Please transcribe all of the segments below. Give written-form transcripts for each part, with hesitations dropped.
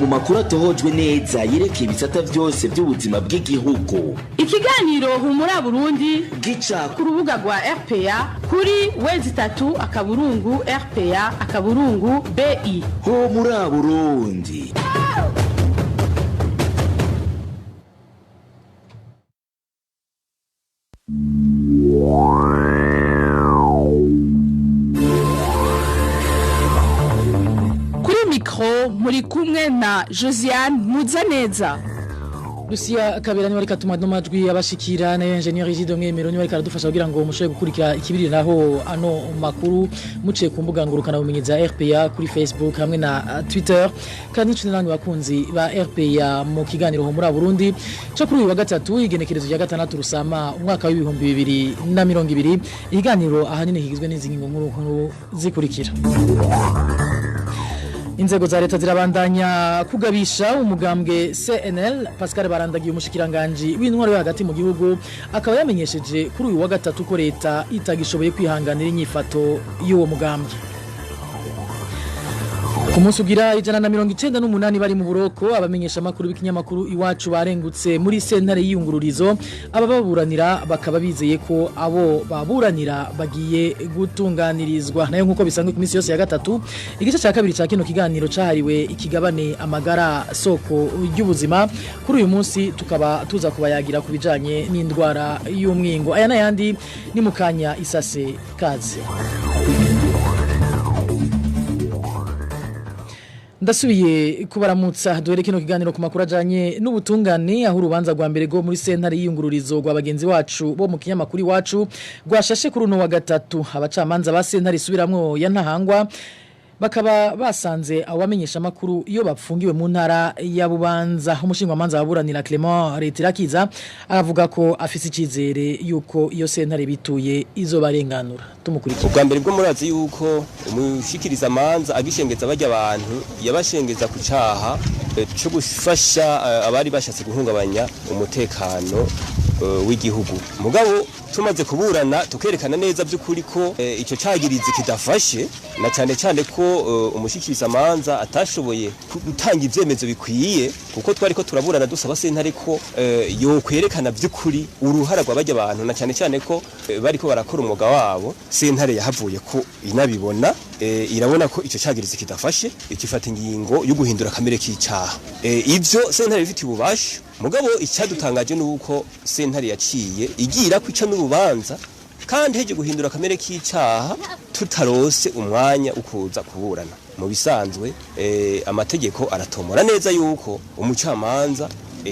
Mu makuru atohojwe neza yerekeye ibisata byose by'ubuzima bw'igihugu. Ikiganiro Humura Burundi gica ku rubuga rwa RPA kuri w3.rpa.bi. Ho muri Burundi. Kuri mikro muri kumwe na Josiane Muzaneza. Lucia Kabera ni warika tuma majwi abashikira na engineer Rigide Mwemero ni warika aradufasha kugira ngo mushobore gukurikira ikibiriraho ano makuru muciye ku mbuga ngurukana bumenyi za RPA kuri Facebook hamwe na Twitter. Kandi n'inshuti namwe bakunzi ba RPA, mu kiganiro ho muri Burundi cyo kuri uyu wa gatatu, igenekerezo rya 6 Rusama umwaka wa 2020, ikiganiro ahanini kigizwe n'izi ngingo nkuru nkuru zikurikira: Inzego za leta zirabandanya kugabisha umugambwe CNL. Pascal Barandagiye, umushikiranganje w'intwaro yo hagati mu gihugu, akaba yamenyesheje kuri uyu wa gatatu ko leta itagishoboye kwihanganira inyifato y'uwo mugambwe. Ku munsi ugira 198 bari mu buroko, abamenyesha makuru b'ikinyamakuru Iwacu barengutse muri sentare y'iyungururizo. Aba baburanira bakaba bizeye ko abo baburanira bagiye gutunganirizwa. Nayo nkuko bisanzwe ku minsi yose ya gatatu, igice cya kabiri cya kino kiganiro cahariwe ikigabane Amagara Soko ry'Ubuzima, kuri uyu munsi tukaba tuza kubayagira ku bijanye n'indwara y'umwingo. Aya n'ayandi ni mukanya isase. Kaze. Ndasubiye kubaramutsa. Duhere kino kiganiro ku makuru ajanye n'ubutungane, aho urubanza rwa mbere rwo muri sentare y'iyungururizo rwa bagenzi wacu bo mu kinyamakuru Iwacu rwashashe kuri uno wa gatatu. Abacamanza ba sentare isubiramwo ya Ntahangwa bakaba basanze abo bamenyesha makuru iyo bapfungiwe mu ntara ya Bubanza. Umushingwamanza waburanira, Clement Retirakiza, aravuga ko afise icizere yuko iyo sentare bituye izobarenganura. Tumukurikira. Ubwa mbere bwo murazi yuko umushikiriza amanza agishengeza bajya abantu yabashengeza ku caha cyo gufasha abari bashatse guhungabanya umutekano w'igihugu. Mugabo tumaze kuburana tukerekana neza by'ukuri ko ico cagirizi kidafashe, na cyane cyane ko umushikiriza amanza atashoboye gutanga ivyemezo bikwiye, kuko twari ko turaburana dusaba sentare ko yo kwerekana by'ukuri uruhara rw'abajya abantu, na cyane cyane ko bariko barakora umwuga wabo. Sentare yahavuye ko inabibona, irabona ko ico cagirizi kidafashe, ikifata ingingo yo guhindura kamere k'icaha. Ivyo sentare bifitiye ububasha. Mugabo icyadutangaje nuko sentare yaciye igira kwica n'urubanza kandi heje guhindura kamere k'icaha, tutarose umwanya ukuza kuburana. Mu bisanzwe amategeko aratomora neza yuko umucamanza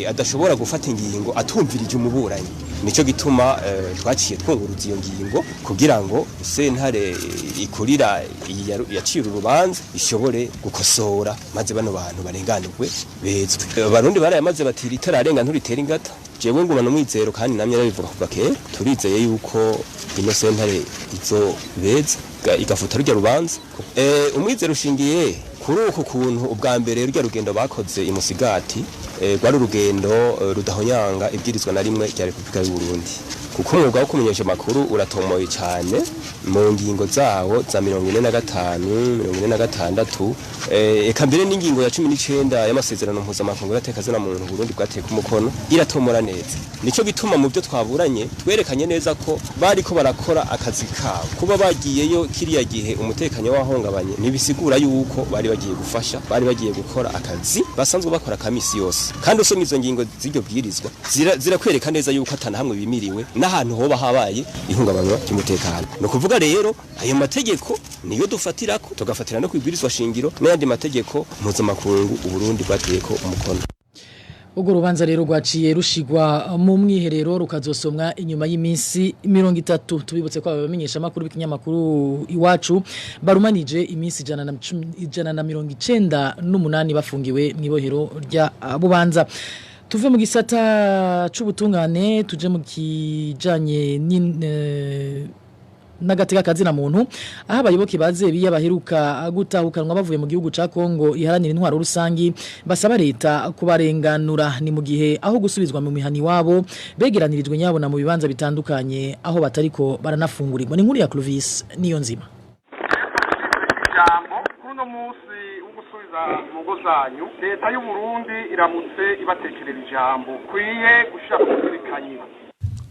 adashobora gufata ingingo atumvirije umuburanyi. Nico gituma twaciye twunguruza iyo ngingo kugira ngo sentare ikurira yaciye urubanza ishobore gukosora, maze bano bantu barenganurwe, bezwe. Abarundi barayamaze bati: "Ritararenga nturitera ingata." Jewe ngumana umwizero, kandi namye nabivuga kuva kera. Turizeye yuko ino sentare izo beza igafuta rujya rubanza. Umwizero ushingiye kuri uku kuntu: ubwa mbere, rujya rugendo bakoze imusigati rwari urugendo rudahonyanga ibwirizwa na rimwe rya Repubulika y'u Burundi, kuko umwuga wo kumenyesha amakuru uratomoye cyane mu ngingo zawo za 45, 46, eka mbere n'ingingo ya 19 y'amasezerano mpuzamakungu y'agateka muntu Burundi bwateye ku mukono iratomora neza. Nico gituma mu byo twaburanye twerekanye neza ko bariko barakora akazi kabo. Kuba bagiyeyo kiriya gihe umutekano wahungabanye ntibisigura yuko bari bagiye gufasha, bari bagiye gukora akazi basanzwe bakora kamisi yose. Kandi usomye izo ngingo z'iryo bwirizwa zirakwereka neza yuko atana hamwe bimiriwe n'ahantu hoba habaye ihungabanywa ry'umutekano. Ni ukuvuga rero ayo mategeko niyo dufatirako, tugafatira no kwibwirizwa shingiro n'ayandi mategeko mpuzamakungu Uburundi bwateyeko umukono. Urwo rubanza rero rwaciye rushigwa mu mwiherero, rukazosomwa inyuma y'iminsi 30. Tubibutse ko abamenyesha makuru b'ikinyamakuru Iwacu barumanije iminsi 198 bafungiwe mu ibohero rya Bubanza. Tuve mu gisata c'ubutungane tuje mu kijanye n'agateka kazina muntu, aho abayoboke baze biya baheruka gutahukanwa bavuye mu gihugu ca Kongo iharanira intwaro rusangi basaba leta kubarenganura. Ni mu gihe aho gusubizwa mu mihani wabo begeranirijwe nyabona mu bibanza bitandukanye, aho batariko baranafungurirwa. Ni nkuru ya Clovis niyo nzima. Ijambo kuri uno munsi wo gusubiza. Gusubiza mu ngo zanyu, leta y'u Burundi iramutse ibatekerera ijambo kwiye gushira ku muzirikanyi.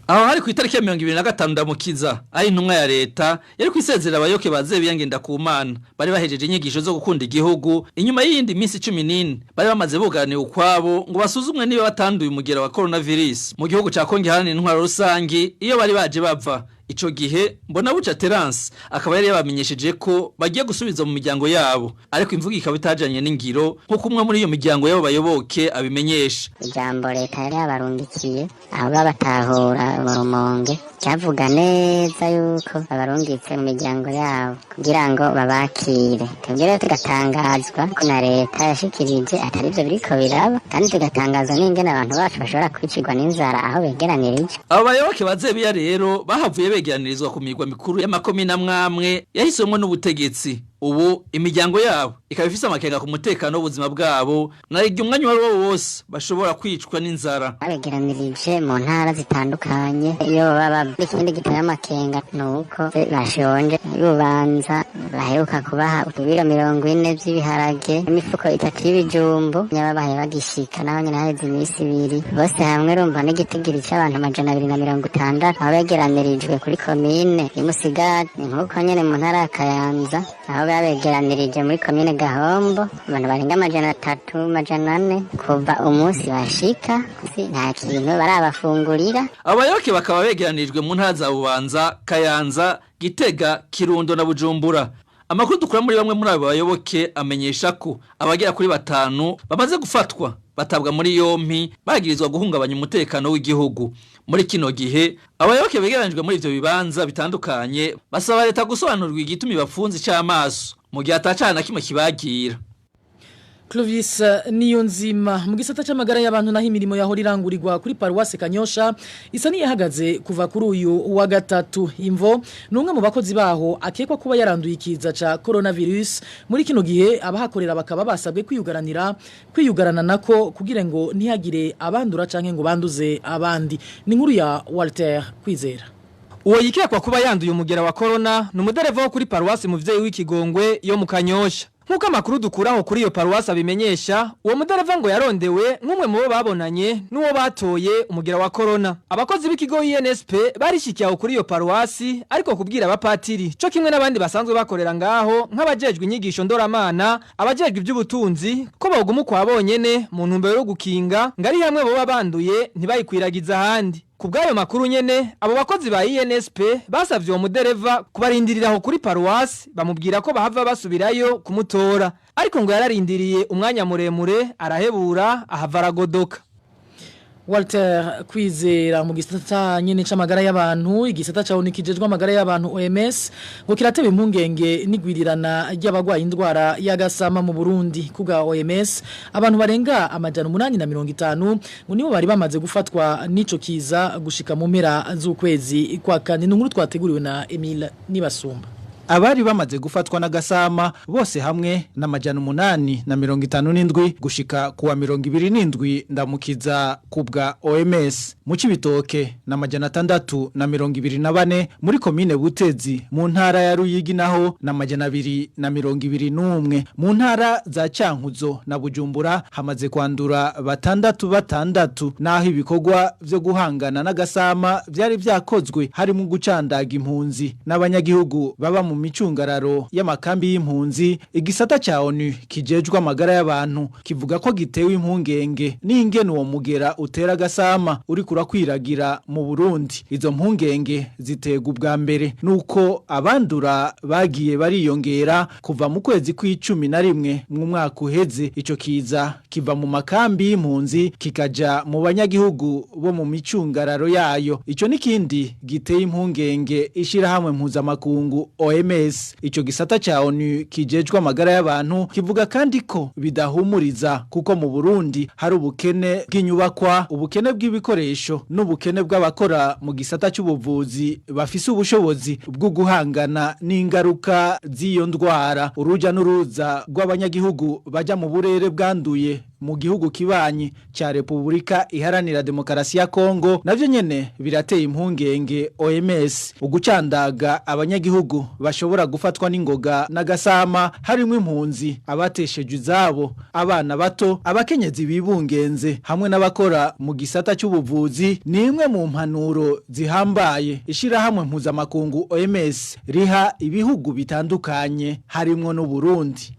Aho hari ku itariki ya 25 Ndamukiza, ari intumwa ya leta yari kwisezerera abayoke baze biyangenda ku Mana bari bahejeje inyigisho zo gukunda igihugu inyuma y'iyindi minsi 14 bari bamaze buganiye ukwabo ngo basuzumwe niba batanduye umugera wa coronavirus mu gihugu ca Kongo iharanira intwaro rusangi iyo bari baje bava. Ico gihe mbona buca Terence akaba yari yabamenyesheje ko bagiye gusubiza mu miryango yabo, ariko imvugo ikaba itajanye n'ingiro nkuko umwe muri iyo miryango yabo bayoboke abimenyesha. Ijambo leta yari yabarungikiye aho babatahura mu Rumonge cyavuga neza yuko babarungitse mu miryango yabo kugira ngo babakire. Twebwe rero tugatangazwa ko na leta yashikirije atari ivyo biriko biraba, kandi tugatangazwa n'ingene abantu bacu bashobora kwicirwa n'inzara aho begeranirije. Abo bayoboke bazebiya rero bahavuye begeranirizwa ku mirwa mikuru y'amakomine amwamwe yahisemwo n'ubutegetsi. Ubu imiryango yabo ikaba ifise amakenga ku mutekano w'ubuzima bwabo, narirya umwanya uwo ari wo wose bashobora kwicwa n'inzara. Babegeranirije mu ntara zitandukanye iyo baba. Ikindi giteye amakenga ni uko bashonje. Bubanza baheruka kubaha ibiro 40 vy'ibiharage, imifuko 3 y'ibijumbu, nyababaye bagishika naho nyene haheze iminsi 2. Bose hamwe urumva n'igitigiri c'abantu 260 aho begeranirijwe kuri komine y'Musigati. Ni nk'uko nyene mu ntara ya Kayanza aho babegeranirije muri komine Gahombo abantu barenga 300 400 kuva umunsi bashika nta kintu barabafungurira. Abayoboke bakaba begeranirijwe mu ntara za Bubanza, Kayanza, Gitega, Kirundo na Bujumbura. Amakuru dukura muri bamwe muri abo bayoboke amenyesha ko abagera kuri 5 bamaze gufatwa batabwa muri yompi bagirizwa guhungabanya umutekano w'igihugu. Muri kino gihe abayoboke begeranijwe muri ivyo bibanza bitandukanye basaba leta gusobanurwa igituma bafunze ic'amaso mu gihe atacana na kimwe kibagira. Clovis Niyonzima. Mu gisata c'amagara y'abantu naho imirimo yahora irangurirwa kuri paruwase Kanyosha isa niyahagaze kuva kuri uyu wa gatatu. Imvo numwe mu bakozi baho akekwa kuba yaranduye ikiza ca coronavirus. Muri kino gihe abahakorera bakaba basabwe kwiyugarana nako kugira ngo ntihagire abandura canke ngo banduze abandi. Ni nkuru ya Walter Kwizera. Uwo yikekwa kuba yanduye umugera wa corona ni umudereva wo kuri paruwase muvyeyi w'Ikigongwe yo mu Kanyosha. Nkuko amakuru dukuraho kuri iyo paruwasi abimenyesha, uwo mudereva ngo yarondewe nk'umwe mu bo babonanye n'uwo batoye umugera wa corona. Abakozi b'ikigo INSP barishikiye aho kuri iyo paruwasi, ariko kubwira abapatiri co kimwe n'abandi basanzwe bakorera ngaho nk'abajejwe inyigisho ndoramana, abajejwe iby'ubutunzi ko boguma ukwa bonyene mu ntumbero yo gukinga ngo ari hamwe boba banduye ntibayikwiragiza ahandi. Kubwayo makuru nyene abo bakozi ba INSP basavye uwo mudereva kubarindiriraho kuri paruwasi, bamubwira ko bahava basubirayo kumutora, ariko ngo yararindiriye umwanya muremure arahebura ahava aragodoka. Walter Kwizera. Mu gisata nyene c'amagara y'abantu, igisata ca unikijejwe amagara y'abantu OMS ngo kiratebe impungenge n'igwirirana ry'abagwaye indwara y'agasama mu Burundi. Kuga OMS abantu barenga 850 ngo nibo bari bamaze gufatwa n'ico kiza gushika mu mpera z'ukwezi kwa kane. Inkuru twateguriwe na Emile Nibasumba. Abari bamaze gufatwa n'agasama bose hamwe na 857 gushika kuwa 27 Ndamukiza kubwa OMS. Mu Cibitoke na 624, muri komine Butezi mu ntara ya Ruyigi naho na 221, mu ntara za Cankuzo na Bujumbura hamaze kwandura 6 6, naho ibikorwa vyo guhangana n'agasama vyari vyakozwe harimo gucandaga impunzi n'abanyagihugu baba mu micungararo y'amakambi y'impunzi. Igisata ca ONU kijejwe amagara y'abantu kivuga ko gitewe impungenge n'ingene uwo mugera utera agasama uri kurakwiragira mu Burundi. Izo mpungenge zitega ubwa mbere nuko abandura bagiye bariyongera kuva mu kwezi kw'icumi na rimwe mu mwaka uheze. Ico kiza kiva mu makambi y'impunzi kikaja mu banyagihugu bo mu micungararo yayo. Ico nikindi giteye impungenge ishirahamwe mpuzamakungu OMS. Ico gisata ca ONU kijejwe amagara y'abantu kivuga kandi ko bidahumuriza kuko mu Burundi hari ubukene bw'inyubakwa, ubukene bw'ibikoresho n'ubukene bw'abakora mu gisata cy'ubuvuzi bafise ubushobozi bwo guhangana n'ingaruka z'iyo ndwara. Uruja n'uruza rw'abanyagihugu baja mu burere bwanduye mu gihugu kibanyi ca Republika Iharanira Demokarasi ya Kongo navyo nyene birateye impungenge OMS. Ugucandaga abanyagihugu bashobora gufatwa n'ingoga n'agasama harimo impunzi, abateshejwe izabo, abana bato, abakenyezi bibungenze hamwe n'abakora mu gisata cy'ubuvuzi ni imwe mu mpanuro zihambaye ishirahamwe mpuzamakungu OMS riha ibihugu bitandukanye harimwo n'u Burundi.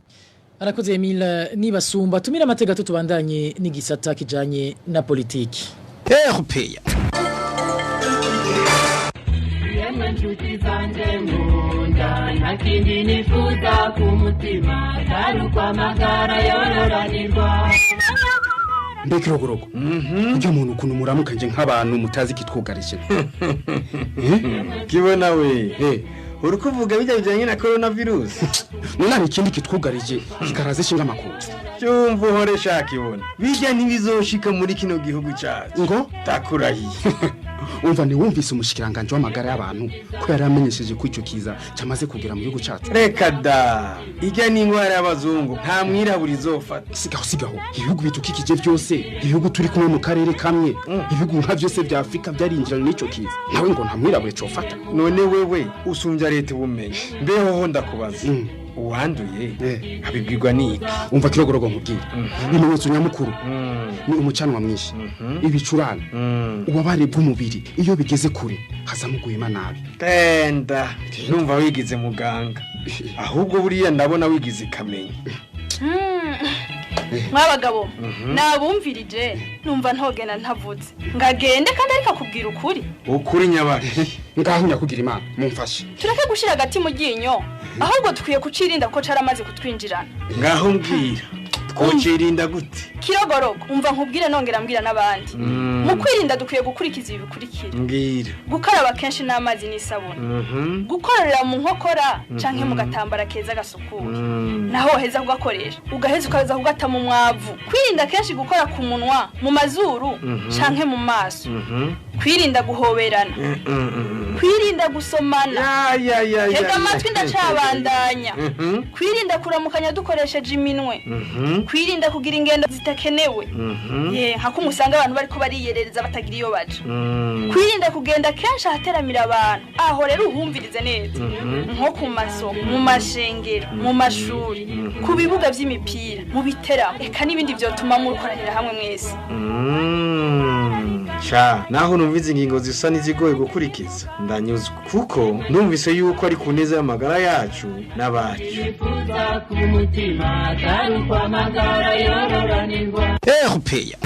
Arakoze Emile Nibasumba. Tumira amatega tubandanye n'igisata kijanye na politiki. RPA. Yemwe nshuti zanje nkunda, nta kindi nifuza ku mutima atari ukwamagara yororanirwa. Mbega irogorogo, ujya muntu ukuntu muramukanje nk'abantu mutazi ikitwugarije? Kibona we, uri kuvuga bijya bijyanye na coronavirus? None hari ikindi kitwugarije kikaraza ishinga amakuru? Cyumva uhore shaka ibona bijya ntibizoshika muri kino gihugu cyacu. Ngo takurahiye. Umva, ntiwumvise umushikiranganje w'amagara y'abantu ko yari amenyesheje ko icyo kiza cyamaze kugera mu gihugu cyacu? Reka da, ijya n'indwara y'abazungu, nta mwirabura izofata. Sigaho, sigaho. Ibihugu bidukikije byose, ibihugu turi kumwe mu karere kamwe, ibihugu nka byose bya Afurika byarinjiranye n'icyo kiza, nawe ngo nta mwirabure cofata? None wewe usumbya leta ubumenyi? Mbeho ho ndakubaza, uwanduye abibwirwa n'iki? Umva kirogorogo nkubwire, ibimenyetso nyamukuru ni umucanwa mwinshi, ibicurane, ububabare bw'umubiri. Iyo bigeze kure hazamo guhema nabi. Tenda numva wigize muganga, ahubwo buriya ndabona wigize ikamenya. Mwabagabo, nabumvirije numva ntogenda ntavutse ngagende, kandi ariko akubwira ukuri. Ukuri nyabari? Ngaho nyakugira Imana mumfashe. Tureke gushira agati mu ryinyo, ahubwo dukwiye kucirinda kuko caramaze kutwinjirana. Ngaho mbwira, twocirinda gute? Kirogorogo, umva nkubwire nongera mbwira n'abandi. Mu kwirinda dukwiye gukurikiza ibi bikurikira: Mbwira. Gukaraba kenshi n'amazi n'isabune, gukorera mu nkokora canke mu gatambara keza gasukuye, naho waheza kugakoresha ugaheza ukaza kugata mu mwavu, kwirinda kenshi gukora ku munwa, mu mazuru canke mu maso, kwirinda guhoberana, kwirinda gusomana. Ya, ya, ya, Tega ya. amatwi, ndacabandanya. Kwirinda kuramukanya dukoresheje iminwe, kwirinda kugira ingendo zitakenewe, ye nka kumwe usanga abantu bariko bariyerereza batagira iyo baja, kwirinda kugenda kenshi ahateramira abantu. Aho rero uhumvirize neza, nko ku masoko, mu mashengero, mu mashuri, ku bibuga vy'imipira, mu biteramo, eka n'ibindi vyotuma mukoranira hamwe mwese. Sha, naho numvise ingingo zisa n'izigoye gukurikiza, ndanyuzwe kuko numvise yuko ari ku neza y'amagara yacu n'abacu. Nifuza ku mutima atari ukwamagara yororanirwa. RPA.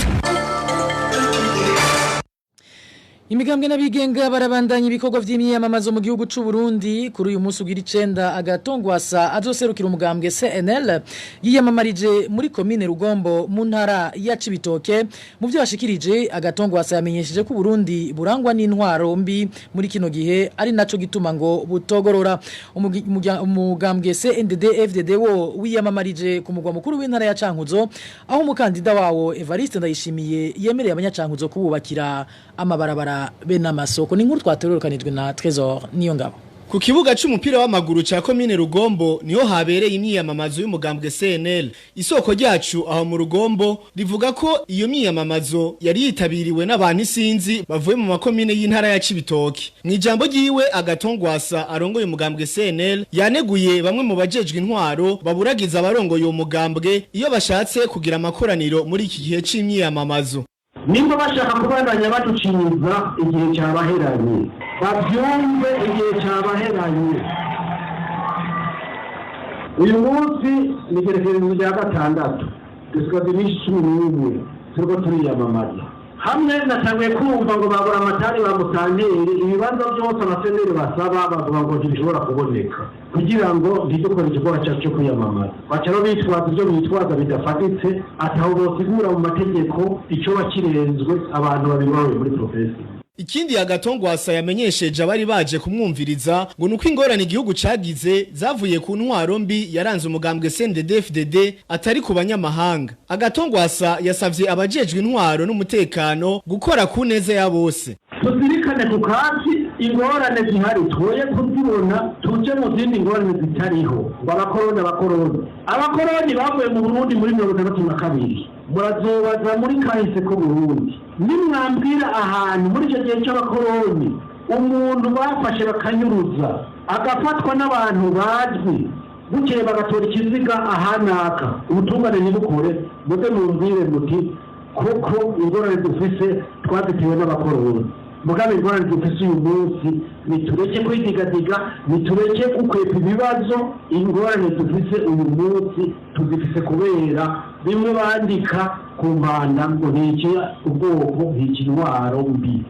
Imigambwe n'abigenga barabandanya ibikorwa vy'imyiyamamazo mu gihugu c'u Burundi. Kuri uyu munsi ugira 9, Agatongwasa azoserukira umugambwe CNL yiyamamarije muri komine Rugombo mu ntara ya Cibitoke. Mu byo yashikirije, Agatongwasa yamenyesheje ko Burundi burangwa n'intwaro mbi muri kino gihe, ari naco gituma ngo butogorora. Umugambwe CNDD FDD wo wiyamamarije ku mugwa mukuru w'intara ya Cankuzo, aho umukandida wawo Evariste Ndayishimiye yemereye abanyacankuzo kububakira amabarabara be n'amasoko. Ni inkuru twaterukanijwe na Trésor niyo ngabo. Ku kibuga c'umupira w'amaguru ca komine Rugombo niho habereye imyiyamamazo y'umugambwe CNL. Isoko ryacu aho mu Rugombo rivuga ko iyo myiyamamazo yari yitabiriwe n'abantu isinzi bavuye mu makomine y'intara ya Cibitoke. Mu ijambo ryiwe, Agatongwasa arongoye umugambwe CNL yaneguye bamwe mu bajejwe intwaro baburagiza abarongoye uwo mugambwe iyo bashatse kugira amakoraniro muri iki gihe c'imyiyamamazo. Nimba bashaka kubandanya baducinyiza, igihe cyabaheranye, babyumve, igihe cyabaheranye. Uyu munsi ni gerekerezo rya gatandatu, dusigaje iminsi 11 turiko turiyamamaza. Hamwe natanguye kumva ngo babura amatari ba musanteri, ibibanza byose abaseneri basaba bavuga ngo ntibishobora kuboneka kugira ngo ntidukore igikorwa cyacu cyo kwiyamamaza. Baca bitwaza ibyo bitwaza bidafatitse, ataho bosigura mu mategeko icyo bakirenzwe abantu babiri muri profesi. Ikindi Agatongwasa yamenyesheje abari baje kumwumviriza ngo nuko ingorane igihugu cagize zavuye ku ntwaro mbi yaranze umugambwe CNDD-FDD, atari ku banyamahanga. Agatongwasa yasavye abajejwe intwaro n'umutekano gukora ku neza ya bose. Tuzirikane ku kasi ingorane zihari, twoye kuzibona tuje mu zindi ngorane zitariho, ngo abakoroni, abakoroni, abakoroni bavuye mu Burundi muri 62. Murazobaza muri kahise k'Uburundi, nimwambwira ahantu muri icyo gihe cy'abakoroni umuntu bafashe bakanyuruza agafatwa n'abantu bazwi, bukeye bagatora ikiziga ahanaka, ubutungane ntibukore, muze mumbwire muti kuko ingorane dufise twazitewe n'abakoroni. Mugabe ingorane dufise uyu munsi, nitureke kwidigadiga, nitureke gukwepa ibibazo. Ingorane dufise uyu munsi tuzifise kubera bimwe bandika ku mpanda ngo ntikiya ubwoko, ntikiya intwaro mbi.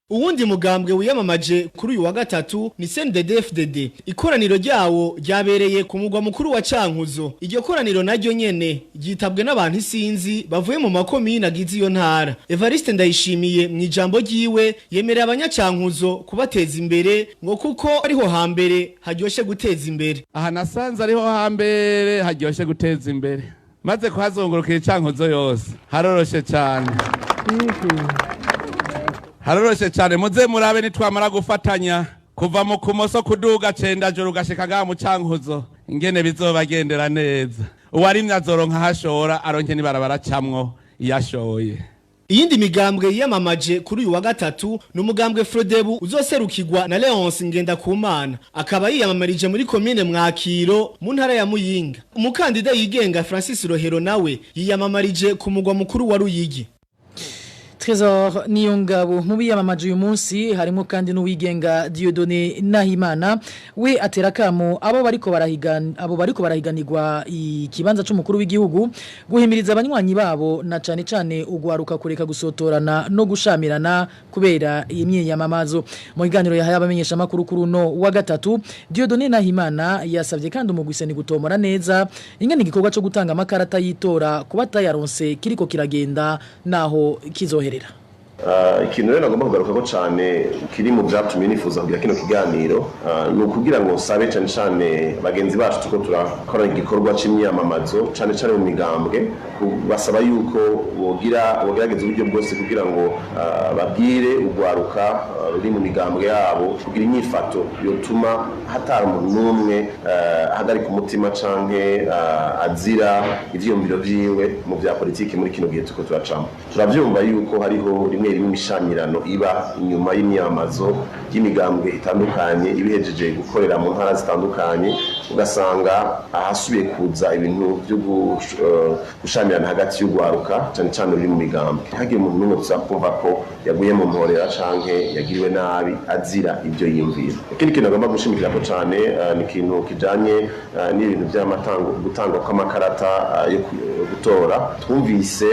Uwundi mugambwe wiyamamaje kuri uyu wa gatatu ni CNDD-FDD. Ikoraniro ryawo ryabereye ku mugwa mukuru wa Cankuzo. Iryo koraniro naryo nyene ryitabwe n'abantu isinzi bavuye mu makomine agize iyo ntara. Evariste Ndayishimiye mu ijambo ryiwe yemerera abanyacankuzo kubateza imbere, ngo kuko ariho hambere haryoshe guteza imbere. Aha nasanze ariho hambere haryoshe guteza imbere. Maze kuhazungurukira Icankuzo yose, haroroshe cyane. Haroroshe cyane. Muze murabe, nitwamara gufatanya kuva mu kumoso kuduga Cendajuru ugashika ngaha mu Cankuzo, ingene bizobagendera neza. Uwarimye azoronka ahashora, aronke n'ibarabara camwo iyo ashoye. Iyindi migambwe yiyamamaje kuri uyu wa gatatu ni umugambwe Frodebu uzoserukirwa na Leonce Ngendakumana, akaba yiyamamarije muri komine Mwakiro mu ntara ya Muyinga. Umukandida yigenga Francis Rohero nawe yiyamamarije ku mugwa mukuru wa Ruyigi. Trésor Niyongabo. Mu biyamamaje uyu munsi harimo kandi n'uwigenga Dieudonné Nahimana. We atera kamo abo bariko barahiganirwa ikibanza c'umukuru w'igihugu guhimiriza abanywanyi babo, na cane cane ugwaruka, kureka gusotorana no gushamirana kubera iyi myiyamamazo. Mu kiganiro yahaye abamenyesha makuru kuri uno wa gatatu, Dieudonné Nahimana yasavye kandi umugwi CENI gutomora neza ingene igikorwa co gutanga amakarata y'itora kuba atayaronse kiriko kiragenda naho kizoherera. Ikintu rero nagomba kugarukako cyane kiri mu byatumye nifuza kugira kino kiganiro ni ukugira ngo nsabe cyane cyane bagenzi bacu tuko turakora igikorwa c'imyamamazo, cyane cyane mu migambwe, basaba yuko bogira bogerageza uburyo bwose kugira ngo babwire urwaruka ruri mu migambwe yabo kugira inyifato yotuma hatari umuntu n'umwe ahagarika umutima canke azira ivyiyumviro vyiwe mu vya politiki. Muri kino gihe turiko turacamo, turavyumva yuko hariho rimwe rimwe imishamirano iba inyuma y'imyamazo y'imigambwe itandukanye ibihejeje gukorera mu ntara zitandukanye, ugasanga ahasubiye kuza ibintu byo gushamirana hagati y'urwaruka, cyane cyane ruri mu migambwe. Ntihagire umuntu n'umwe tuza kumva ko yaguye mu mporera canke yagiriwe nabi azira ibyo yiyumvira. Ikindi kintu agomba gushimikirako cane ni ikintu kijanye n'ibintu by'amatango, gutangwa kw'amakarata yo gutora. Twumvise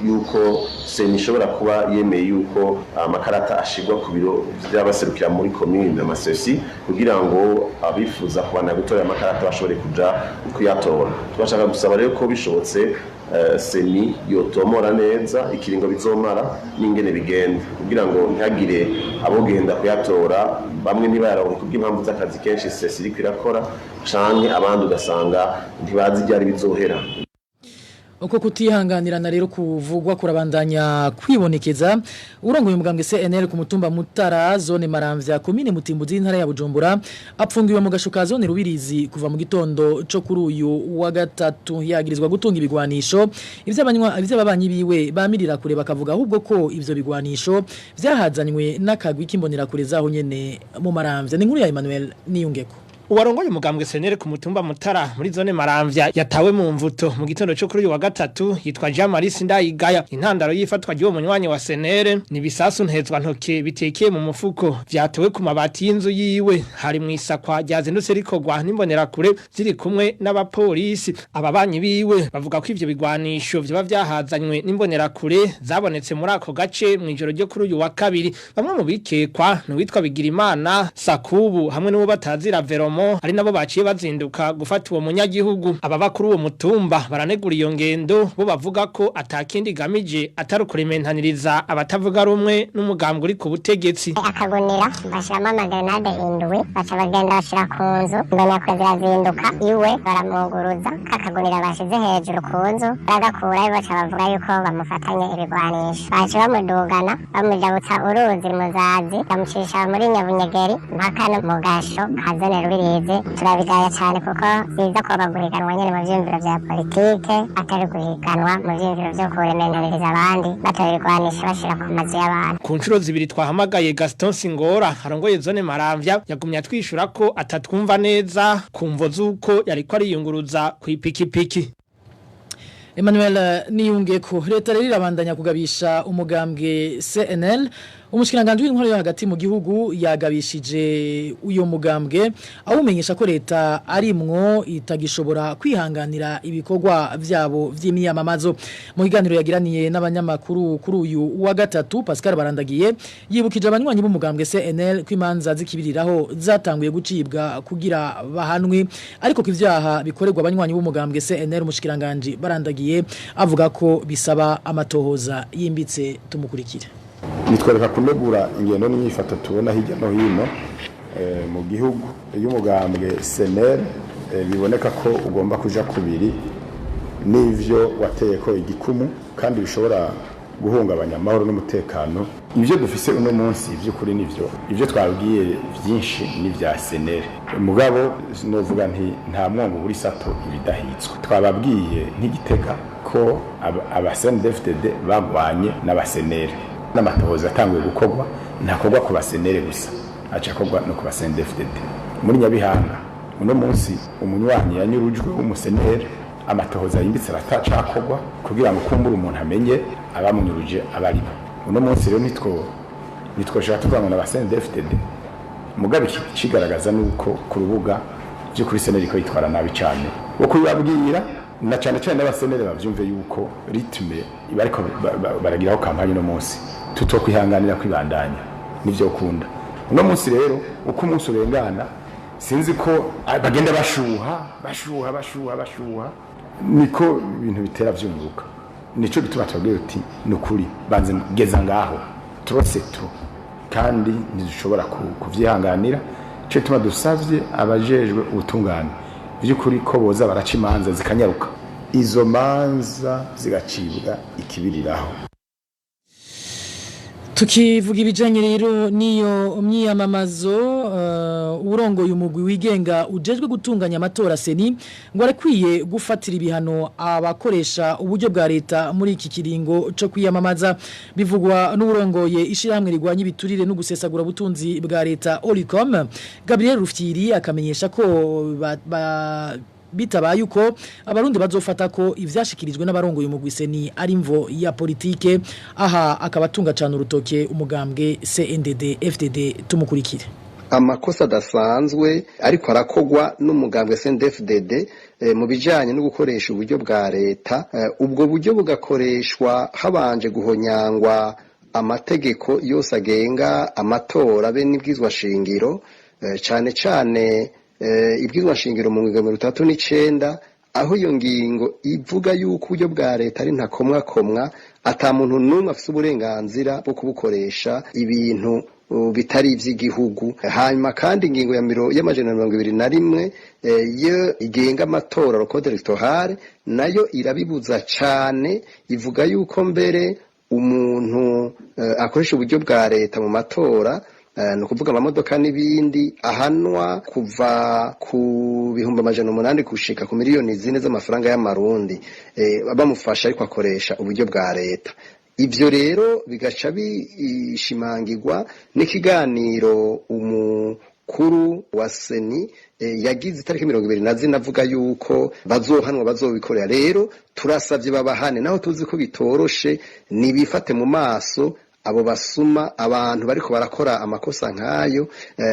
yuko CENI ishobora kuba yemeye yuko amakarata ashirwa ku biro by'abaserukira muri komine, amasesi, kugira ngo abifuza kubana gutora amakarata bashobore kuja kuyatora. Tubashaka gusaba rero ko bishobotse CENI yotomora neza ikiringo bizomara n'ingene bigenda, kugira ngo ntihagire abogenda kuyatora bamwe ntibayaronke kubw'impamvu z'akazi kenshi CECI iriko irakora, canke abandi ugasanga ntibazi iryari bizohera. Uko kutihanganirana rero kuvugwa kurabandanya kwibonekeza. Urongoye umugambwe CNL ku mutumba Mutara, zone Maramvya, komine Mutimbuzi, intara ya Bujumbura, apfungiwe mu gashuka zone Rubirizi kuva mu gitondo co kuri uyu wa gatatu, yagirizwa gutunga ibigwanisho. Ivy'abanywa ivy'ababanyi biwe bamirira kure, bakavuga ahubwo ko ivyo bigwanisho vyahazanywe n'akagwi k'imbonera kure zaho nyene mu Maramvya. Ni inkuru ya Emmanuel Niyungeko. Uwarongoye umugambwe CNL ku mutumba Mutara muri zone Maramvya yatawe mu mvuto mu gitondo cyo kuri uyu wa gatatu yitwa Jean Marie Sindayigaya. Intandaro y'ifatwa ry'uwo munywanyi wa CNL ni bisasu ntezwa ntoke bitekeye mu mufuko vyatowe ku mabati y'inzu yiwe. Hari mu isakwa ryazindutse rikorwa n'imbonera kure ziri kumwe n'abapolisi. Ababanyi biwe bavuga ko ivyo bigwanisho vyoba vyahazanywe n'imbonera kure zabonetse muri ako gace mu ijoro ryo kuri uyu wa kabiri. Bamwe mu bikekwa ni uwitwa Bigirimana Sakubu hamwe n'uwo batazira Veromo, ari nabo baciye bazinduka gufata uwo munyagihugu. Ababa kuri uwo mutumba baranegura iyo ngendo, bo bavuga ko atakindi gamije atari ukurementaniriza abatavuga rumwe n'umugambwe uri ku butegetsi. Akagunira bashyiramo amagerenade 7, baca bagenda bashyira ku nzu. Imboneko zirazinduka iwe, baramuguruza kakagunira bashyize hejuru ku nzu, baragakurayo, baca bavuga yuko bamufatanye ibigwanisho. Baca bamudugana, bamujabutsa uruzi Muzazi, bamucisha muri Nyabunyegeri mpaka no mu gasho ka zone Rubirizi. biheze turabigaya cyane kuko biza kuba guhiganwa nyine mu vyiyumviro vya politike atari guhiganwa mu vyiyumviro vyo kurementaniriza abandi batabirwanisha bashira ku mazu y'abantu. Ku nshuro zibiri twahamagaye Gaston Singora arongoye zone Maramvya yagumye atwishura ko atatwumva neza kumvo z'uko yariko ariyunguruza ku ipikipiki. Emmanuel Niyungeko, leta rero irabandanya kugabisha umugambwe CNL. Umushikiranganje w'intwaro yo hagati mu gihugu yagabishije uyo mugambwe awumenyesha ko leta arimwo itagishobora kwihanganira ibikorwa vyabo vy'imiyamamazo. Mu kiganiro yagiraniye n'abanyamakuru kuri uyu wa gatatu, Pascal Barandagiye yibukije abanywanyi b'umugambwe CNL ko imanza zikibiriraho zatanguye gucibwa kugira bahanwe, ariko ko ivyaha bikorerwa abanywanyi b'umugambwe CNL umushikiranganje Barandagiye avuga ko bisaba amatohoza yimbitse. Tumukurikire. Nitwereka kunegura ingendo n'inyifato tubona hirya no hino mu gihugu y'umugambwe CNL, biboneka ko ugomba kuja kubiri n'ivyo wateye ko igikumu kandi bishobora guhungabanya amahoro n'umutekano. Ivyo dufise uno munsi ivy'ukuri nivyo ivyo twabwiye vyinshi n'ivya CNL, mugabo novuga nti nta mwongo buri sato ibidahitswe. Twababwiye nk'igitega ko aba CNDD-FDD bagwanye n'abasenere, n'amatohoza atanguye gukorwa ntakorwa ku basenere gusa, aca akorwa no ku ba CNDD-FDD. Muri Nyabihanga uno munsi umunywanyi yanyurujwe w'umusenere, amatohoza yimbitse aratacakorwa kugira ngo kumbure umuntu amenye abamunyuruje abaribo. Uno munsi rero nitwo tuvuga ngo n'aba CNDD-FDD, mugabe ikigaragaza nuko ku rubuga by'ukuri senere ko yitwara nabi cyane, wo kubibabwira na cyane cyane n'abasenere bavyumve yuko rythme bariko baragiraho kampanye no munsi tutokwihanganira kwibandanya nivyo ukunda. Uno munsi rero uko umunsi urengana sinzi ko bagenda bashuha bashuha bashuha bashuha, niko ibintu bitera vyunguka. Nico gituma tubabwira uti nukuri banze geza ngaho trop c'est trop, kandi ntidushobora kuvyihanganira. Ico gituma dusavye abajejwe ubutungane vy'ukuri ko boza baraca imanza zikanyaruka, izo manza zigacibwa ikibiriraho. Tukivuga ibijanye rero niyo myiyamamazo, urongoye umugwi wigenga ujejwe gutunganya amatora CENI ngo arakwiye gufatira ibihano abakoresha uburyo bwa leta muri iki kiringo co kwiyamamaza. Bivugwa n'urongoye ishirahamwe rigwanya ibiturire no gusesagura ubutunzi bwa leta Olicom, Gabriel Rufyiri, akamenyesha ko bitabaye uko abarundi bazofata ko ivyashikirijwe n'abarongoye umugwi CENI ari imvo ya politike. Aha akaba atunga cyane urutoke umugambwe CNDD FDD. Tumukurikire. Amakosa adasanzwe ariko arakogwa n'umugambwe CNDD-FDD mu bijanye no gukoresha uburyo bwa leta, ubwo buryo bugakoreshwa habanje guhonyangwa amategeko yose agenga amatora be n'ibwizwa shingiro, cane cane ibwizwa shingiro mu ngingo 39, aho iyo ngingo ivuga yuko uburyo bwa leta ari ntakomwakomwa, ata muntu n'umwe afise uburenganzira bwo kubukoresha ibintu bitari ivy'igihugu. Hanyuma kandi ingingo ya 221 yo igenga amatora, le code électoral, nayo irabibuza cane, ivuga yuko mbere umuntu akoresha uburyo bwa leta mu matora, ni ukuvuga amamodoka n'ibindi, ahanwa kuva ku 800,000 gushika ku miliyoni 4 z'amafaranga y'amarundi, bamufasha ariko akoresha uburyo bwa leta. Ivyo rero bigaca bishimangirwa n'ikiganiro umukuru wa CENI yagize itariki 24, avuga yuko bazohanwa bazobikorera. Rero turasavye babahane, naho tuzi ko bitoroshe, nibifate mu maso abo basuma, abantu bariko barakora amakosa nkayo.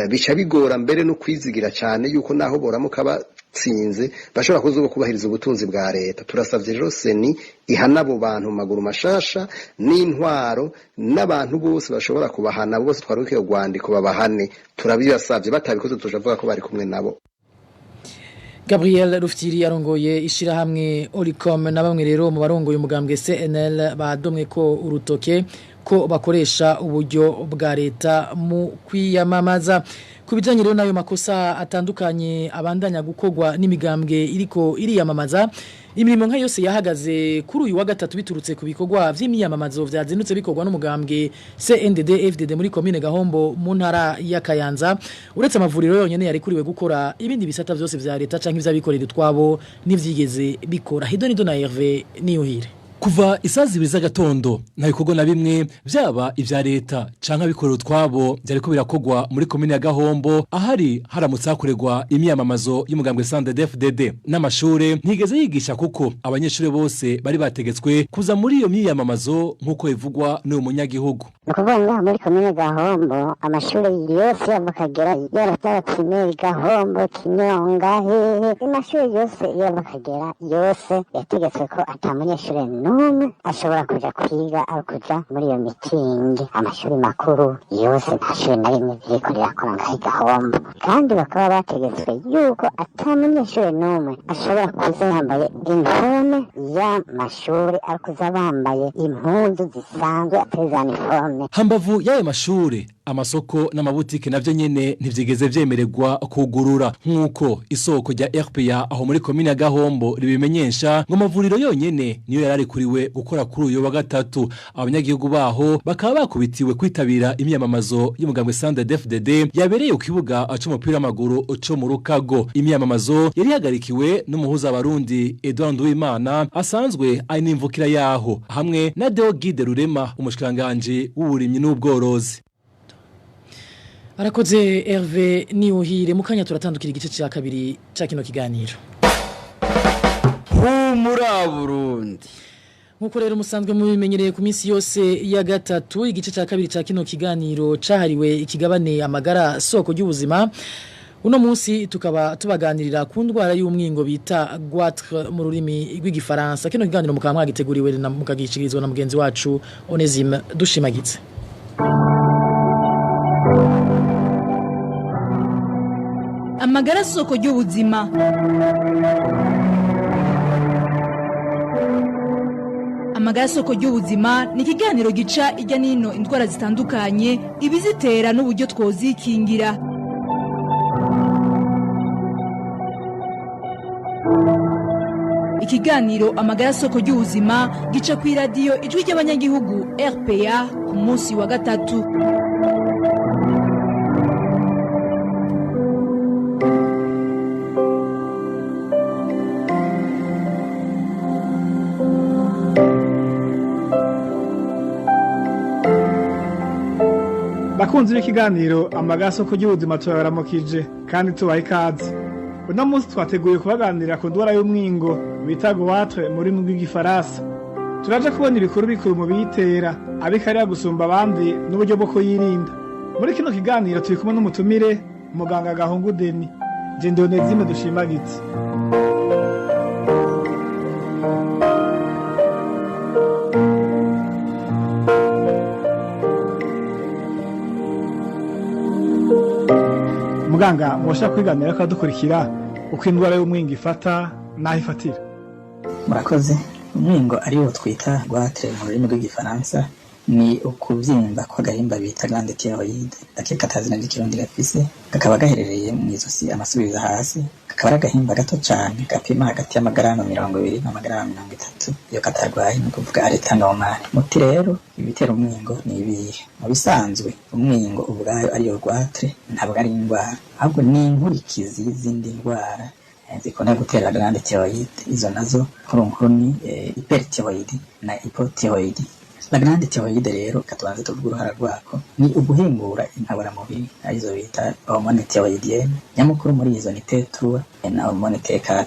Bica bigora mbere no kwizigira cyane yuko naho boramuka batsinze bashobora kuzoba kubahiriza ubutunzi bwa leta. Turasavye rero CENI ihana abo bantu mu maguru mashasha, n'intwaro n'abantu bose bashobora kubahana bose twarukiye urwandiko babahane. Turabibasavye, batabikoze tujavuga ko bari kumwe nabo. Gabriel Rufyiri arongoye ishirahamwe Olicom na bamwe rero mu barongoye umugambwe CNL badomwe ko urutoke ko bakoresha uburyo bwa leta mu kwiyamamaza. Ku bijanye rero nayo makosa atandukanye abandanya gukogwa n'imigambwe iriko iriyamamaza, imirimo nka yose yahagaze kuri uyu wa gatatu biturutse ku bikorwa vy'imiyamamazo vyazindutse bikorwa n'umugambwe CNDD FDD muri commune Gahombo mu ntara ya Kayanza. Uretse amavuriro yonyene yarekuriwe gukora, ibindi bisata vyose vya leta canke ivyabikorera utwabo ntivyigeze bikora. Hidonido na Hervé Niyuhire. Kuva isaha 2 z'agatondo nta bikorwa na bimwe vyaba ivya leta canke abikorera utwabo vyariko birakogwa muri komine ya Gahombo, ahari haramutse hakorerwa imyamamazo y'umugambwe CNDD-FDD. N'amashure ntigeze yigisha kuko abanyeshure bose bari bategetswe kuza muri iyo myiyamamazo, nk'uko bivugwa n'uyu munyagihugu. Ni ukuvuga ngaha muri komine Gahombo amashure yose yava akagera, yaba yaba primaire Gahombo, Kinyonga, hehe, amashure yose yava akagera yose yategetswe ko ata munyeshure n'umwe ashobora kuja kwiga aho kuja muri iyo mitingi. Amashuri makuru yose nta shuri na rimwe ririko rirakora ngaha i Gahombo, kandi bakaba bategetswe yuko ata munyeshure n'umwe ashobora kuza yambaye iniforme y'amashuri, ari kuza bambaye impuzu zisanzwe atari za iniforme. Hambavu y'ayo mashure, amasoko n'amabutike navyo nyene ntivyigeze vyemererwa kugurura, nk'uko isoko rya RPA aho muri komine ya Gahombo ribimenyesha. Ngo amavuriro yonyene niyo yararekuriwe gukora kuri uyu wa gatatu. Abanyagihugu baho bakaba bakubitiwe kwitabira imyamamazo y'umugambwe CNDD-FDD yabereye ku kibuga c'umupira w'amaguru co mu Rukago. Imyamamazo yari ihagarikiwe n'umuhuza w'Abarundi Edouard Nduwimana, asanzwe ari n'imvukira yaho, hamwe na Deo Guide Rurema, umushikiranganji w'uburimyi n'ubworozi. Arakoze Hervé Niyuhire. Mukanya turatandukira igice cya kabiri cya kino kiganiro. Humura Burundi. Nkuko rero musanzwe mubimenyereye, ku minsi yose ya gatatu igice cya kabiri cya kino kiganiro cahariwe ikigabane amagara soko ry'ubuzima. Uno munsi tukaba tubaganirira ku ndwara y'umwingo bita goitre mu rurimi rw'igifaransa. Kino kiganiro mukaba mwagiteguriwe na mukagishikirizwa na mugenzi wacu Onesime Dushimagitse. Amagara soko ry'ubuzima. Amagara soko ry'ubuzima ni ikiganiro gica ijya n'ino indwara zitandukanye, ibizitera n'uburyo twozikingira. Ikiganiro amagara soko ry'ubuzima gica ku iradiyo Ijwi ry'Abanyagihugu RPA ku munsi wa gatatu. Bakunzi b'ikiganiro amagara soko ry'ubuzima, turabaramukije kandi tubaha ikaze. Uno munsi twateguye kubaganirira ku ndwara y'umwingo bita goitre mu rurimi rw'igifaransa. Turaja kubona ibikuru bikuru mu biyitera, abikarira gusumba abandi n'uburyo bwo kuyirinda. Muri kino kiganiro turi kumwe n'umutumire muganga Gahungu Deni. Je Ndonezime Dushimagitse. Muganga, mwashaka kwiganira ko dukurikira uko indwara y'umwingo ifata n'aho ifatira? Murakoze. Umwingo ariwo twita goitre mu rurimi rw'igifaransa ni ukubyimba kw'agahimba bita glande thyroïde, ndakeka atazina ry'ikirundi gafise, kakaba gaherereye mu izosi amasubiza hasi. Kakaba ari agahimba gato cane gapima hagati y'amagarama 20 n'amagarama 30 iyo katarwaye, ni ukuvuga areta normale. Muti rero ibitera umwingo ni ibihe? Mu bisanzwe umwingo ubwayo ariyo goitre ntabwo ari indwara, ahubwo ni inkurikizi y'izindi ndwara zikunda gutera glande thyroïde. Izo nazo nkuru ni hyperthyroïde na hypothyroïde. La glande thyroïde rero, katubanze tuvuge uruhara rwako, ni uguhingura inkaburamubiri arizo bita hormone thyroïdienne. Nyamukuru muri izo ni T3 na hormone T4.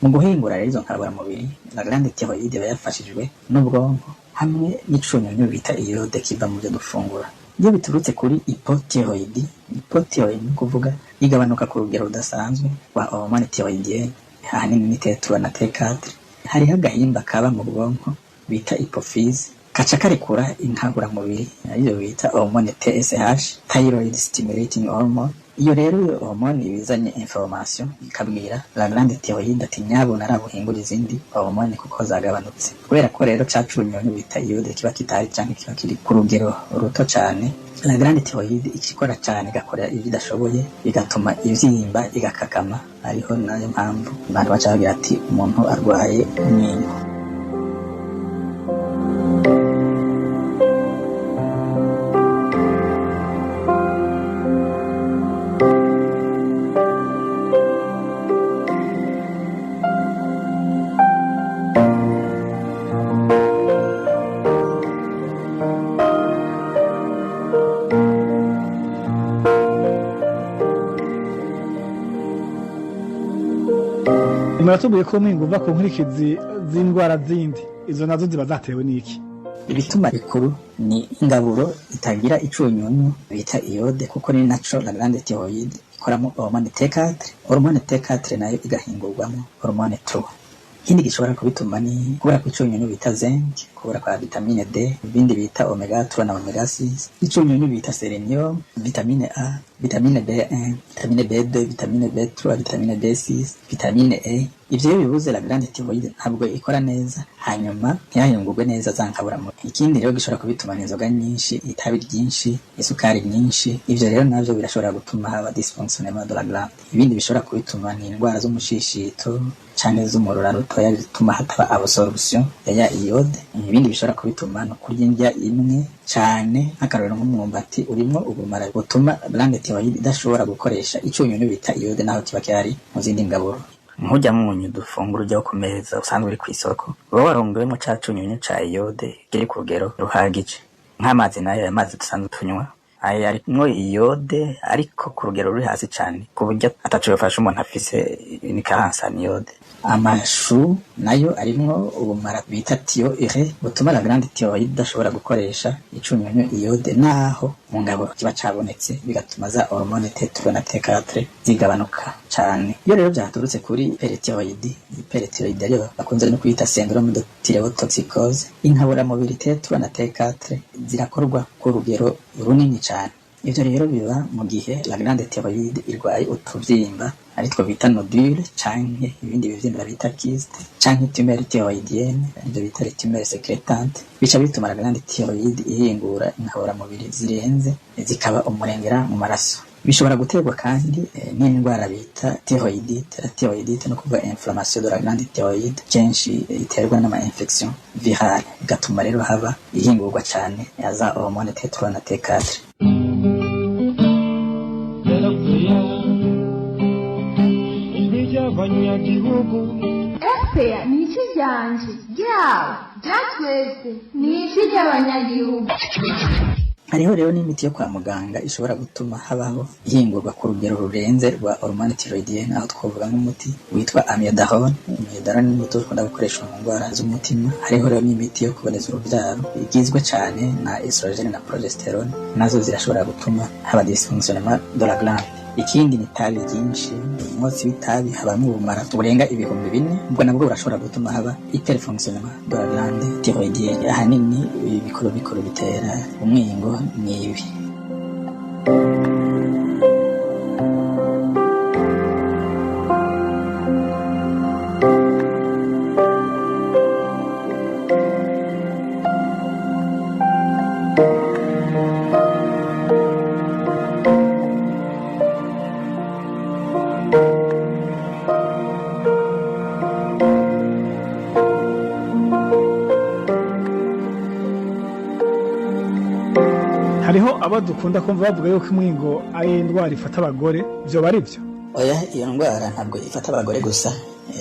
Mu guhingura rero izo nkaburamubiri, la glande thyroïde iba yafashijwe n'ubwonko hamwe n'icunyunyu bita iode kiva mu byo dufungura. Iyo biturutse kuri hypothyroïde, hypothyroïde ni ukuvuga igabanuka ku rugero rudasanzwe rwa hormone thyroïdienne, ahanini ni T3 na T4, hariho agahimba kaba mu bwonko bita hypophyse kaca karekura inkaburamubiri ariyo bita hormone TSH, thyroid stimulating hormone. Iyo rero iyo hormone ibizanye information ikabwira la glande thyroïde ati nyabuna arabuhingura izindi hormone kuko zagabanutse. Kubera ko rero ca cunyunyu bita iode kiba kitari canke kiba kiri ku rugero ruto cane, la glande thyroïde ikikora cane igakora ivyo idashoboye, bigatuma ivyimba igakakama. Ariho nayo mpamvu abantu baca bagira ati umuntu arwaye umwingo. Muratubwiye ko umwingo uva ku nkurikizi z'indwara zindi, izo nazo ziba zatewe n'iki? Ibituma bikuru ni ingaburo itagira icunyunyu bita iode, kuko ni naco la glande thyroïde ikoramo hormone T4. Hormone T4 nayo igahingurwamo hormone 3. Ikindi gishobora kubituma ni kubura kw'icunyunyu bita zinc, kubura kwa vitamine D, ibindi bita omega 3 na omega 6, icunyunyu bita selenium, vitamine A, vitamine B1, vitamine B2, vitamine B3, vitamine B6, vitamine E. Ivyo iyo bibuze la glande thyroïde ntabwo ikora neza, hanyuma ntiyahingurwe neza za nkaburamubiri. Ikindi rero gishobora kubituma ni inzoga nyinshi, itabi ryinshi, isukari nyinshi. Ivyo rero navyo birashobora gutuma haba dysfonctionnement de la glande. Ibindi bishobora kubituma ni indwara z'umushishito canke z'umurura rutoya bituma hataba absorption ya iode. Ibindi bishobora kubituma no kurya indya imwe cane, nk'akarorero nk'umwumbati urimwo ubumara butuma glande thyroïde idashobora gukoresha icunyunyu bita iode naho kiba kihari mu zindi ngaburo. Nk'urya munyu dufungura ujya ku meza usanzwe uri kw'isoko, uba warongewemo ca cunyunyu ca iode kiri ku rugero ruhagije. Nk'amazi nayo, aya mazi dusanzwe tunywa aya arimwo iode ariko ku rugero ruri hasi cane, ku buryo ataco yofasha umuntu afise inikaransa iode. Amashu nayo arimwo ubumara bita thioure butuma la glande thyroïde idashobora gukoresha icunyunyu iode naho mu ngabo kiba cabonetse, bigatuma za hormone T3 na T4 zigabanuka cane. Iyo rero vyaturutse kuri hyperthyroïde, hyperthyroïde ariyo bakunze no kwita syndrome de thyrotoxicose, inkaburamubiri T3 na T4 zirakorwa ku rugero runini cane. Ivyo rero biba mu gihe la glande thyroïde irwaye utuvyimba aritwo bita nodule canke ibindi bivyimba bita kyste canke tumeur thyroïdienne, ivyo bita les tumeurs sécrétantes, bica bituma la glande thyroïde ihingura inkaburamubiri zirenze zikaba umurengera mu maraso. Bishobora guterwa kandi n'indwara bita thyroïdite. La thyroïdite no kuvuga inflammation de la glande thyroïde, kenshi iterwa n'ama infection virale, bigatuma rero haba ihingurwa cane ya za hormone T3 na T4. RPA ni ijwi ryanje, ryawe, rya twese, ni ijwi ry'abanyagihugu. Hariho rero n'imiti yo kwa muganga ishobora gutuma habaho ihingurwa ku rugero rurenze rwa hormone thyroïdienne, aho twavuga nk'umuti witwa amiodarone. Amiodarone ni umuti ukunda gukoreshwa mu ndwara z'umutima. Hariho rero n'imiti yo kuboneza urubyaro igizwe cane na estrogene na progesterone, nazo zirashobora gutuma haba dysfonctionnement de la glande. Ikindi ni itabi ryinshi. Umwotsi w'itabi habamwo ubumara burenga 4000, ubwo nabwo burashobora gutuma haba hyperfonctionnement de la glande thyroïdienne. Ahanini ibikuru bikuru bitera umwingo ni ibi. Hariho abo dukunda kumva bavuga yuko umwingo ari indwara ifata abagore, vyoba ari vyo? Oya, iyo ndwara ntabwo ifata abagore gusa,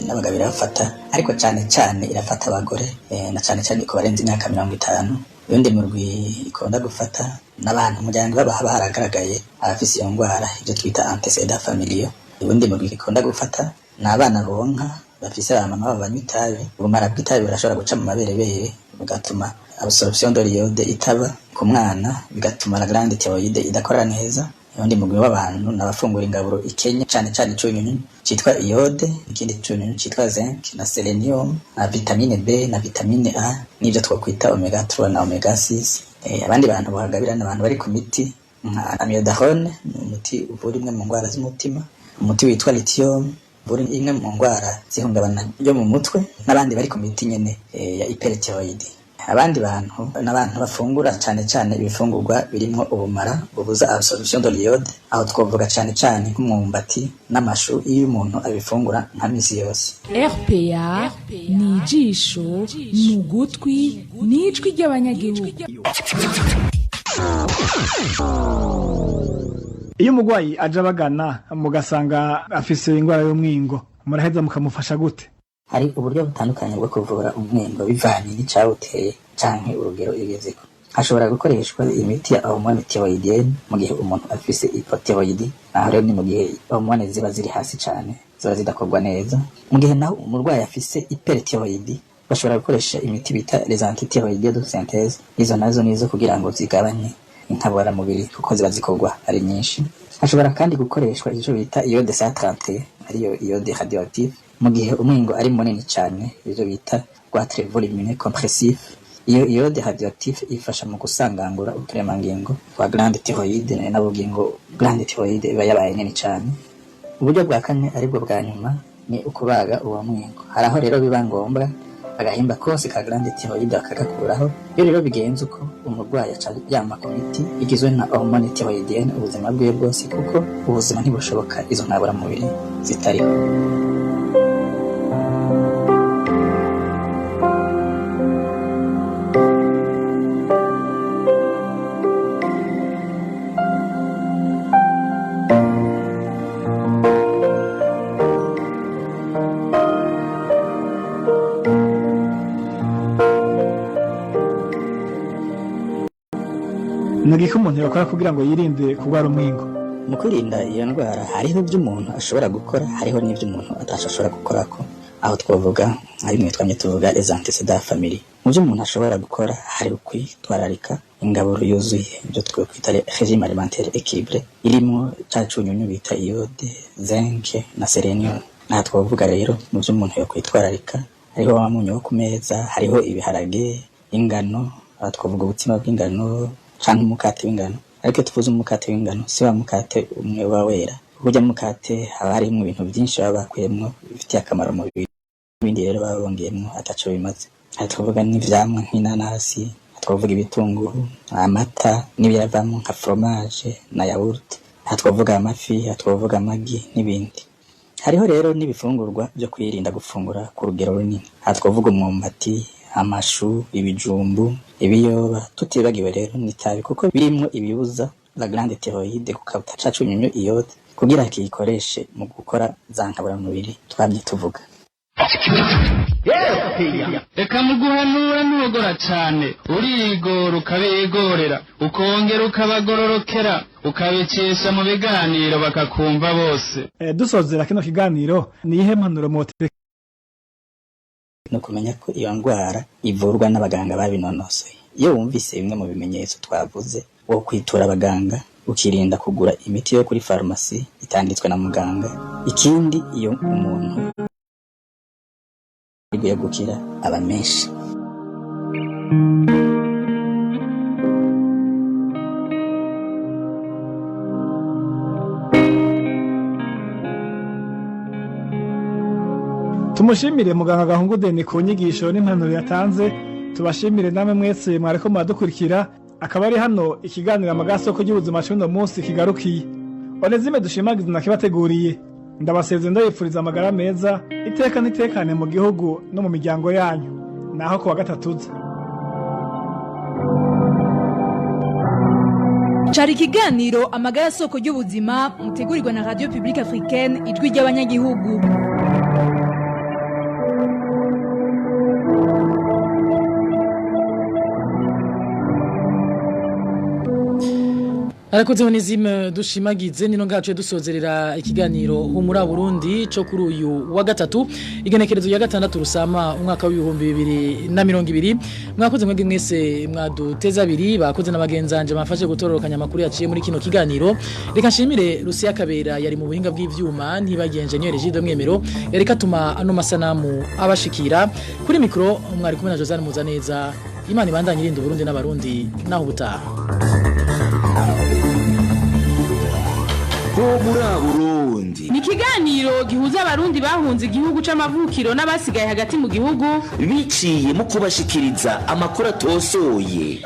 n'abagabo irafata, ariko cane cane irafata abagore, na cane cane ku barenze imyaka 50. Uyundi murwi ikunda gufata n'abantu umuryango baba haba haragaragaye abafise iyo ndwara, ivyo twita antecedent familiaux. Uwundi murwi ikunda gufata ni abana bonka bafise abamama babo banywa itabi. Ubumara bw'itabi burashobora guca mu maberebere bugatuma absorption de l'iode itaba ku mwana, bigatuma la glande thyroïde idakora neza. Uwundi mugwi w'abantu ni abafungura ingaburo ikenya cane cane icunyunyu citwa iode, ikindi cunyunyu citwa zinc na selenium na vitamine B na vitamine A n'ivyo twokwita omega 3 na omega 6. Abandi bantu bohagabira ni abantu bari ku miti Nka amiodarone ni umuti uvura imwe mu ndwara z'umutima, umuti witwa lithium uvura imwe mu ndwara z'ihungabana ryo mu mutwe, n'abandi bari ku miti nyene ya hyperthyroid. Abandi bantu n'abantu bafungura cane cane ibifungurwa birimwo ubumara bubuza absorption de l'iode, aho twovuga cane cane nk'umwumbati n'amashu iyo umuntu abifungura nka misi yose. RPA ni ijisho, ni ugutwi, ni ijwi ry'abanyagihugu. Iyo umurwayi aje abagana mugasanga afise ingwara y'umwingo, muraheza mukamufasha gute? Hari uburyo butandukanye bwo kuvura umwingo bivanye n'icawuteye canke urugero igezeko. Hashobora gukoreshwa imiti ya hormone thyroïdienne mu gihe umuntu afise hypothyroïdie, aho rero ni mu gihe hormone ziba ziri hasi cane, ziba zidakorwa neza. Mu gihe naho umurwayi afise hyperthyroïdie, bashobora gukoresha imiti bita les antithyroïdiens de synthèse. Izo nazo nizo kugira ngo zigabanye inkaburamubiri kuko ziba zikorwa ari nyinshi. Hashobora kandi gukoreshwa ico bita iode 131, ariyo iode radioactive, mu gihe umwingo ari munini cane, ivyo bita goitre volumineux compressif. Iyo iode radioactive ifasha mu gusangangura uturemangingo twa glande thyroïde n'abugingo glande thyroïde iba yabaye nini cane. Uburyo bwa kane aribwo bwa nyuma ni ukubaga uwo mwingo. Hari aho rero biba ngombwa agahimba kose ka glande thyroïde bakagakuraho. Iyo rero bigenze uko, umurwayi aca aryama ku miti igizwe na hormone thyroïdienne ubuzima bwiwe bwose, kuko ubuzima ntibushoboka izo nkaburamubiri zitariho. Ni iki umuntu yakora kugira ngo yirinde kurwara umwingo? Mu kwirinda iyo ndwara hariho ibyo umuntu ashobora gukora, hariho n'ibyo umuntu atashobora gukorako. Aho twavuga nka bimwe twamye tuvuga les antécédents familiaux. Mu byo umuntu ashobora gukora hari ukwitwararika ingaburo yuzuye, ibyo twakwita régime alimentaire équilibré, irimo ca cunyunyu bita iode, zinc na selenium. Aha twavuga rero mu byo umuntu yokwitwararika hariho wa munyu wo ku meza, hariho ibiharage, ingano, aha twavuga ubutsima bw'ingano canke umukate w'ingano. Ariko iyo tuvuze umukate w'ingano si wa mukate umwe uba wera, kuko urya mukate haba harimwo ibintu vyinshi baba bakuyemwo bifitiye akamaro umubiri, n'ibindi rero baba bongeyemwo ataco bimaze. Aha twavuga n'ivyamwa nk'inanasi, aha twavuga ibitunguru, amata n'ibiyavamwo nka fromage na yaourt, aha twavuga amafi, aha twavuga amagi n'ibindi. Hariho rero n'ibifungurwa vyo kwirinda gufungura ku rugero runini. Aha twavuga umwumbati, amashu, ibijumbu, ibiyoba, tutibagiwe rero n'itabi kuko birimwo ibibuza la glande thyroïde gukata ca cunyunyu iode kugira kiyikoreshe mu gukora za nkaburamubiri twamye tuvuga. Reka muguhanura ntugora cane, urigora ukabigorera, ukongera ukabagororokera, ukabikesha mu biganiro bakakumva bose. Dusozera kino kiganiro, ni iyihe mpanuro mwote? No kumenya ko iyo ndwara ivurwa n'abaganga babinonosoye. Iyo wumvise bimwe mu bimenyetso twavuze, wo kwitura abaganga, ukirinda kugura imiti yo kuri farumasi itanditswe na muganga. Ikindi, iyo umuntu yo gukira aba menshi. Tumushimire muganga Gahungu Deni ku nyigisho n'impanuro yatanze. Tubashimire namwe mwese mwariko muradukurikira. Akaba ari hano ikiganiro Amagasoko y'ubuzima c'uno munsi kigarukiye. Onezime Dushimagize nakibateguriye, ndabaseze ndabifuriza amagara meza, iteka n'itekane mu gihugu no mu miryango yanyu. Naho kuwa gatatu uza. Cari ikiganiro Amagara Soko y'Ubuzima mutegurirwa na Radio Publique Africaine, ijwi ry'abanyagihugu. Arakoze Onezime Dushimagize. Nino ngacu dusozerera ikiganiro Humura Burundi cyo kuri uyu wa gatatu, igenekerezo ya gatandatu Rusama umwaka w'2020. Mwakoze mwebwe mwese mwaduteza abiri, bakoze n'abagenzanje bafashe gutororokanya amakuru yaciye muri kino kiganiro. Reka nshimire Rusiya Kabera yari mu buhinga bw'ivyuma, ntibagenje Engineer Jido Mwemero yari katuma ano masanamu abashikira. Kuri mikro mwari kumwe na Josiane Muzaneza. Imana ibandanye irinda Burundi n'abarundi, naho ubutaha. Ho muri Burundi. Ni ikiganiro gihuza abarundi bahunze igihugu c'amavukiro n'abasigaye hagati mu gihugu, biciye mu kubashikiriza amakuru atosoye.